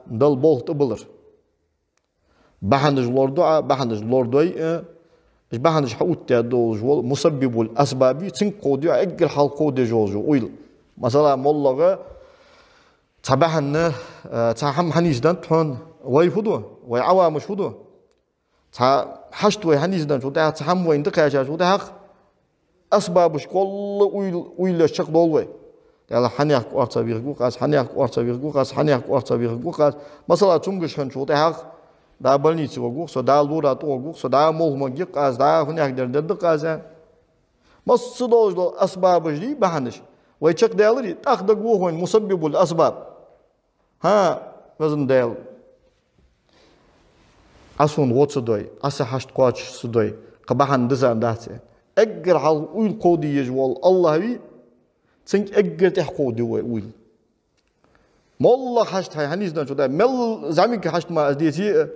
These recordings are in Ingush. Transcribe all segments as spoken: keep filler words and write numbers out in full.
Далла болх тӀабалар. Бахьанаш лорадо Ӏа, бахьанаш лорадой а, уж бахьанаш хьаоттадаь долаш вола мусаббибуль асбаб ва, цунга кховдаю Ӏа эггара хьалха кховдадеш йола уйла. Масала, моллагӀа цхьа бахьан, э, цхьа хӀама хьанийсденнад хьона, вай фу ду, вай Ӏавамаш фу ду? Цхьа хьашт вай хьанийсденначул тӀехьагӀа, цхьа хӀама вайна тӀакхаьчачул тӀехьагӀа, асбабаш кхолла уйла, уйла еш чакхдолу вай. Даьла, хьанехк орца вихаргва-кх аз, хьанехк орца вихаргва-кх аз, хьанехк орца вихаргва-кх аз. Масала, цамогаш хинначул тӀехьагӀа, да больнице варгва-кх со, да лора тӀагӀоргва-кх со, да молха магийкх аз, да хӀанехк дер дергда-кх аз, аьнна. Массадолаш дола асбабаш дий, бахьанаш. Вай чакхдаьларий, тӀаккха дагавоагӀа вайна мусаббибуль асбаб. ХӀа, Везан Даьла, Ӏа сона гӀо ца дой, Ӏа са хьашт кхоачаш ца дой, кхы бахьан дисар дац, аьнна. Эггара хьалха уйла кховдаеш вола АллахӀ вий, цунга эггара тӀехьа кховдаду вай уйла. МоллагӀа хьашт хьай хьанийсденначул тӀехьагӀа, мел зӀамига хьашт мара из деце а,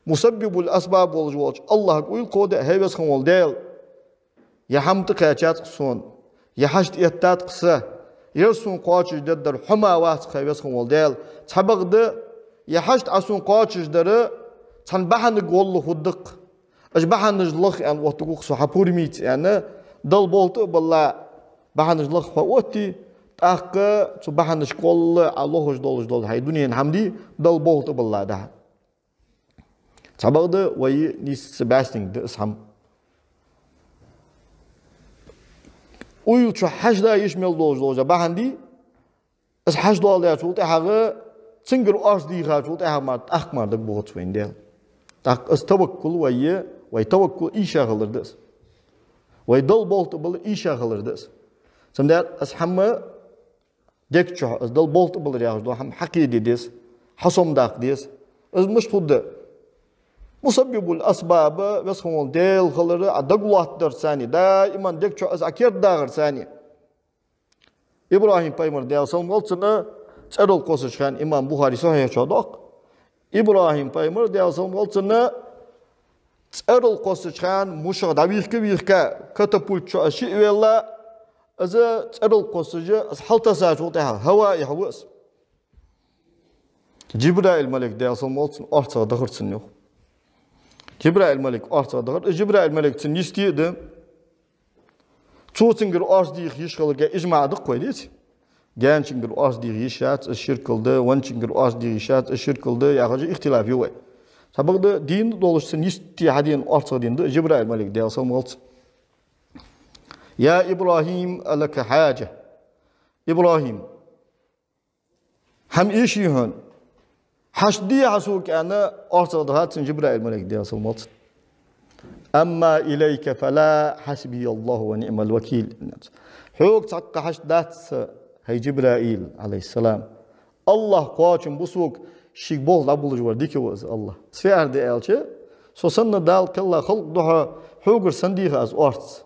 мусаббибуль асбаб волаш волча АллахӀага уйла кховда, хӀай Веза хинна вола Даьла, ер хӀама тӀакхаьчад-кх сона, ер хьашт эттад-кх са, ер сона кхоачашдергдар хьо мара вац-кх, хӀай Веза хинна вола Даьла. Цхьабакъда, ер хьашт Ӏа сона кхоачашдар цхьан бахьанага гӀолла хургда-кх. Уж бахьанаш лаха, аьнна, оттаргва-кх со хьа пурамца, аьнна, Далла болх тӀа а балла, бахьанаш лаха хьо отте, тӀаккха цу бахьанашка гӀолла Ӏа лохаш долаш дола хьай дунен хӀама дий, Далла болх тӀа а балла, дӀа. Цхьабакъда, вай нийсса бӀаьстенга да из хӀама. Уйла чу хьажа йиш мел долаш дола бахьан дий, из хьажа доаладаьчул тӀехьагӀа, цунгара орца дийхачул тӀехьагӀа мара, тӀаккха мара дагабоагӀац вайна Даьла. ТӀаккха из таваккул вай, вай таваккул ийша хилар да из. Вай Далла болх тӀа балар ийша хилар да из. Цудухьа из хӀама дег чу, из Далла болх тӀа балар яхаш дола хӀама хьакхийде деза, хьасомадаккха деза. Из мишта хургда? Мусаббибуль асбаб, Веза хинна вола Даьла хилар Ӏа дагалоаттадарца, даиман дег чу из Ӏа кердадахарца. ИбрахӀим пайхамар, Даьла салам хилда цунна, цӀерал кхоссача хана, имам Бухари Сахьихь чу доагӀа. ИбрахӀим пайхамар, Даьла салам хилда цунна, цӀерал кхоссача хана мушах дӀавийхка-вийхка, катапульт чу из шиъ велла, из цӀерал кхоссаш, из хьалтассачул тӀехьагӀа хӀаваъ яхьа ва из. Джибраил малайк, Даьла салам хилда цунна, орцагӀа дахар цунна, йоах. Джибраил малайк орцагӀа дахар, из Джибраил малайк цунна йисте а да. Цо цунгара орца дийха йиш хиларга ижмаӀ да-кх вай, деций? Гаьнчунгара орца дийха йиш яц, из ширк да, венначунгара орца дийха йиш яц, из ширк да, яхаш ихтилаф я вай. Цхьабакъда, дийна долаш цунна йисте хьадена орцагӀа дийна да Джибраил малайк, Даьла салам хилда цунна. يا إبراهيم ألك حاجة؟ ИбрахӀим, хӀама эший хьона? Хьашт дий хьа сога, аьнна, орцагӀа дахад цунна Джибраил малайк, Даьла салам хилда цунна. أما إليك فلا، حسبي الله ونعم الوكيل. Хьога цхьаккха хьашт дац са, хӀай Джибраил, Ӏалайхиссалам. АллахӀ кхоачам бу сога, шийга болх дӀаболлаш вар дика ва из АллахӀ. Цхьа фу аьлча, со санна Дала кхелла халкъ духьа, хьогара сенна дийхад аз орц?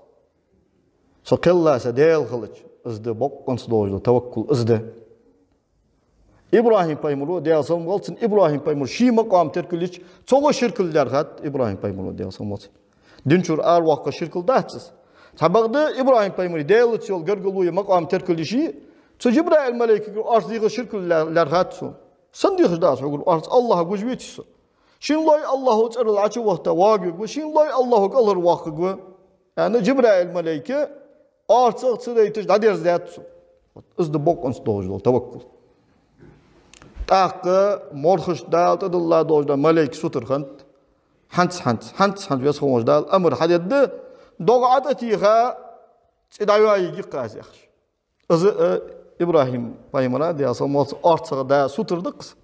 Со кхелла са Даьла хилча, из да боккъонца долаш дола таваккул, из да. ИбрахӀим пайхамаро, Даьла салам хилда цунна, ИбрахӀим пайхамар ший макъам теркалйича, цо гӀо ширкал лаьрхӀад ИбрахӀим пайхамаро, Даьла салам хилда цунна. Дин чура араваккха ширкал дац из. Цхьабакъда, ИбрахӀим пайхамара Даьлаца йола гаргало е макъам теркалйича, цу Джибраил малайкагара орца дийхар ширкал лаьр-, лаьрхӀад цо. Сенна дийхаш да аз хьогара орц, АллахӀа гуш веций со? Шийна лой АллахӀо цӀерал Ӏочувахийта вагавергва, шийна лой АллахӀо кӀалхарвоаккхаргва, аьнна, Джибраил малайка орцагӀа ца дайташ дӀадерзадаьд цо. Вот из да боккъонца долаш дола таваккул. ТӀаккха морхашта Дала тӀадилла долаш дола малайк сутара хиннад. ХӀанз, хӀанз, хӀанз, хӀанз Веза хинна волча Дала амар хьадергда, догӀа ӀотӀатеха, цӀи дӀайоаергья-кх аз, яхаш. Из а ИбрахӀим пайхамара, Даьла салам хилда цунна, орцагӀа да сутара да-кх из.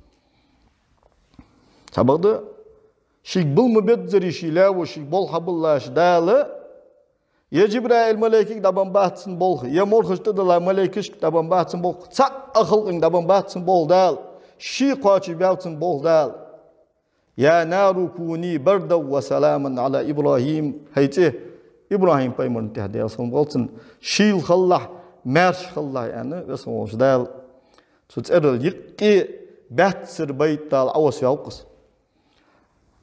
Цхьабакъда, шийга бала ма беззара ший лаьво шийга болх хьабиллача Дала, е Джибраил малайкага дӀабенна бац цунна болх, е морхашта тӀадилла малайкашка дӀабенна бац цунна болх, цхьаккха халкъанга дӀабенна бац цунна болх Дала, ше кхоачашбаьб цунна болх Дала. يا نار كوني بردا وسلاما على إبراهيم. ХӀай цӀи, ИбрахӀим пайхамарна тӀа, Даьла салам хилда цунна, шийла хилалахь, маьрша хилалахь, аьнна, Веза хинна волча Дала цу цӀерал юкъе баьццара байтал Ӏовоссаваьв-кх из.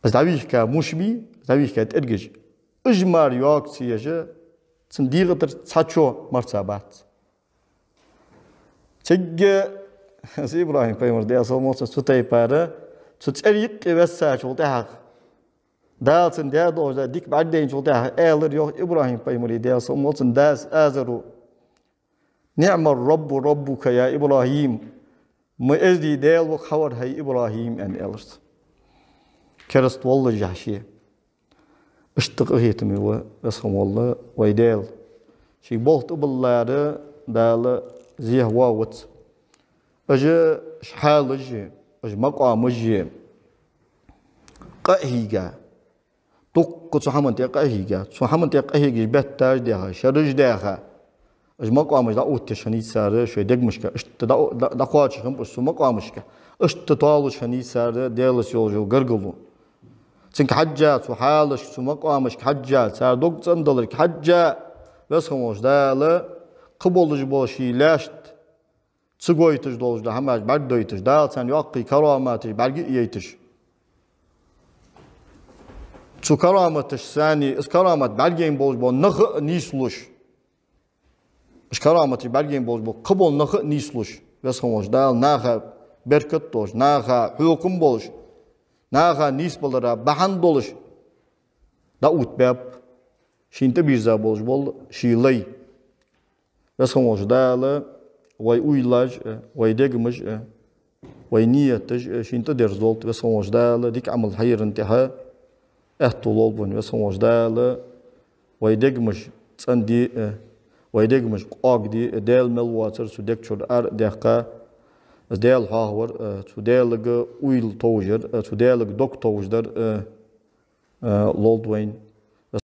Из дӀавийхка муш бий, из дӀавийхка тӀергаш, уж мара йоага ца еш, цун дегӀа тӀара цхьа чо марца бац. Цига Из ИбрахӀим пайхамар, Даьла салам хилда цунна, цу тайпара, цу цӀера юкъе вессачул тӀехьагӀа, Дала цунна даь долча дика бӀаргадайначул тӀехьагӀа, аьлар йоах ИбрахӀим пайхамара, Даьла салам хилда цунна, дас Азара: «نعم الرب ربك يا إبراهيم». Ма эздий Даьла ва хьа вар хьай, ИбрахӀим, аьнна, аьлар цо. Кераста воллашехь ше. Иштта къахетаме ва, веза хинна вола вай Даьла. Ший болх тӀабиллар Дала зехьа воавац. Уж, уж хьалаш а, уж макъамаш а къа а хьийга. Дукха цу хӀаман тӀа къа а хьийга. Цу хӀаман тӀа къахьегаш бетташ даьха, шераш даьха. Уж макъамаш дӀаоттадеш хиннай цар шоай дегашка, иштта дӀа-, дӀа-, дӀакхоачаш хиннаб уж цу макъамашка. Иштта тоалуш хиннай цар Даьлаца йолаш йола гаргало. Цунга хьежжа, цу хьалашка, цу макъамашка хьежжа, цар дог цӀендаларга хьежжа, веза хинна волча Дала кхы болаш бола ший лаьшта ца гойташ долаш дола хӀамаш бӀаргадойташ, Дала царна йоккхий караматаш бӀаргаяйташ. Цу караматашца, из карамат бӀаргаяйна болаш бола нах а нийслуш. Уж караматаш бӀаргаяйна болаш бола кхы бола нах а нийслуш. Веза хинна волча Дала наха беркат долаш, наха хьокхам болаш, наха нийсбалара бахьан долаш дӀаоттабаьб шийна тӀабийрза болаш бола ший лай. Веза хинна волча Дала вай уйлаш а, вай дегаш а, вай нияташ а шийна тӀадерзадолда, веза хинна волча Дала дика Ӏамал хьаярна тӀехьа аьттув лолда вайна, веза хинна волча Дала вай дегаш цӀенде а, вай дегаш къоагде а, Даьла мел воацар цу дег чура ара а даьккха, из Даьла хьоахавар а, цу Даьлага уйла товжар а, цу Даьлага дог товжадар а, а, лолда вайна.